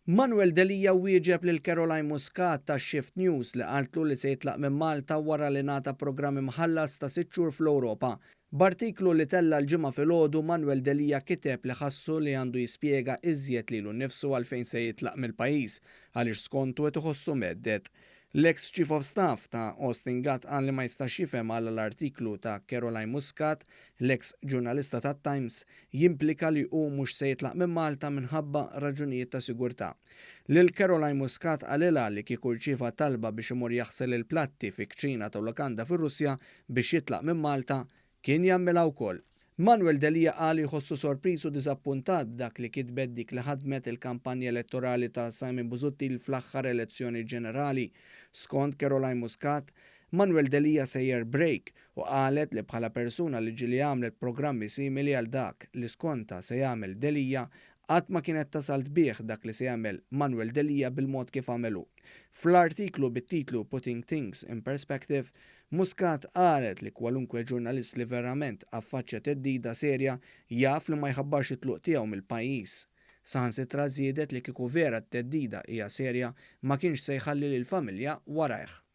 Manuel Delia wieġeb lil Caroline Muscat ta' Shift News li qaltlu li se jitlaq minn Malta wara li ngħata programm imħallas ta' sitt xhur fl-Ewropa. B'artiklu li tella' l-Ġimgħa filgħodu, Manuel Delia kiteb li ħassu li għandu jispjega iżjed lilu nnifsu għalfejn se jitlaq mill-pajjiż għaliex skontu qed iħossu mhedded. L-eks Chief of Staff ta' Austin Gatt qal li ma jistax jifhem għala l-artiklu ta' Caroline Muscat, l-eks ġurnalista tat-Times, jimplika li hu mhux se jitlaq minn Malta minħabba raġunijiet ta' sigurtà. Lil Caroline Muscat qalilha li kieku rċieva talba biex imur jaħsel il-platti fi kċina ta' lukanda fir-Russja biex jitlaq minn Malta, kien jagħmilha wkoll. Manuel Delia qal li jħossu sorpriż u diżappuntat b'dak li kitbet dik li ħadmet il-kampanja elettorali ta' Simon Busuttil fl-aħħar elezzjoni ġenerali. Skont Caroline Muscat, Manuel Delia sejjer break u qalet li bħala persuna li ġieli għamlet programmi simili għal dak li skontha se jagħmel Delia, qatt ma kienet tasal tbigħ dak li se jagħmel Manuel Delia bil-mod kif għamel hu. Fl-artiklu bit-titlu Putting Things in Perspective, Muscat qalet li kwalunkwe ġurnalist li verament affaċċja theddida serja jaf li ma jħabbarx it-tluq tiegħu mill-pajjiż. Saħansitra żiedet li kieku vera t-theddida hija serja ma kienx se jħalli lill-familja warajh.